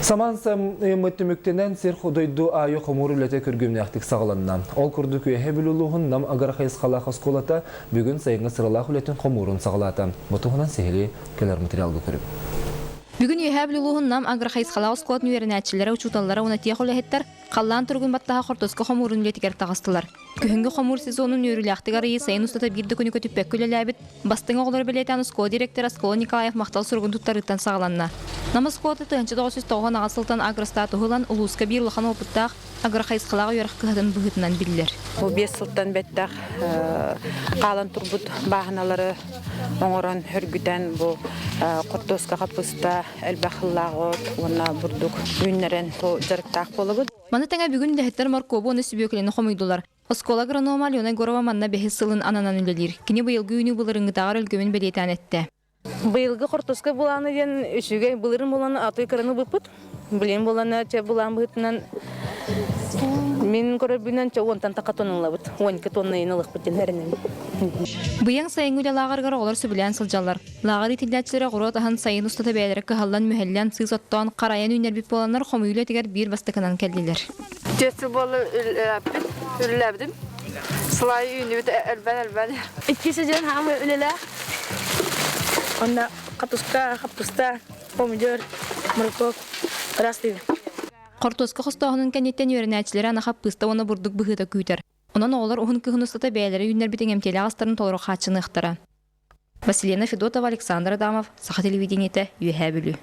Самаан сымыйыммыт түмүктэнэн сир дойду аайы хомуур үлэтэ күргүөмнээхтик саҕаланна. Ол курдук Үөһээ Бүлүү улууһун Нам агрохайысхалаах оскуолата бүгүн сайыҥҥы сыралаах үлэтин хомуурун саҕалаата. Бу туһунан сиһилии кэлэр материалга көрүҥ. Бүгүн Үөһээ Бүлүү улууһун Нам агрохайысхалаах оскуолатын үөрэнээччилэрэ, учууталлара уонна тех үлэһиттэр халлаан туругун баттаһа хортуоска хомуурун үлэтигэр таҕыстылар. Күһүҥҥү хомуур сезонун үөрүүлээхтик арыйыы сайын устата биир да күнү көтүппэккэ үлэлээбит бастыҥ оҕолору бэлиэтээн оскуола директора Оскуола Николаев махтал суругун туттарыыттан саҕаланна. Нам оскуолата 1998 сылтан агростатуһу ылан улууска биир улахан уопуттаах агрохайысхалаах үөрэх кыһатын быһыытынан биллэр. Бу 5 сылтан бэттэх хаалан турбут бааһыналары оҥорон хөргүтэн бу хортуоска хаппыста элбэх сыллаах от уонна бурдук үүннэрэн дьарыктаах буолабыт. Маны тэҥэ бүгүн үлэһиттэр моркуобу уонна сүбүөкүлэни хомуйдулар. Оскуола агронома Алена Егорова манна бэһис сылын ананан үлэлиир. Кини быйылгы үүнүү былырыыҥҥытааҕар өлгөмүн бэлиэтээн эттэ. Быйылгы хортуоска булааны диэн үчүгэй былырын булан атыы кыраны быппыт. Билин булана чэ булаан быһыытынан мин көрөрбүнэн чэ уонтан таха тоннулабыт. 12 тонна иин ылыхпыт диэн эрэнэбин. Быйаҥ сайыҥҥы үлэ лааҕырыгар оҕолор сөбүлээн сылдьаллар. Лааҕыр иитиллээччилэрэ оҕуруот аһын сайын устата бэйэлэрэ кыһаллан-мүһэллэн, сыыс оттоон, харайан үүннэрбит буоланнар хомуйуу үлэтигэр биир бастакынан кэллилэр. Түөрт сыл буолла үлэлээппит, үлэлээбитим. Сылай үүнүбүт элбэн-элбэн. Икки сезон хаамы үлэлээх. Онно хатуска, хаппыста, помидор, морковь, ыраастыыбын. Хортуоска хостооһунун кэнниттэн үөрэнээччилэри аны хаппыыста уонна бурдук быһыыта күүтэр. Онон оҕолор уһун кыһын устата бэйэлэрэ үүннэрбит иҥэмтиэлээх астарын толору хааччыныахтара. Василена Федотова, Александр Адамов, Саха телевидениетэ, Үөһээ Бүлүү.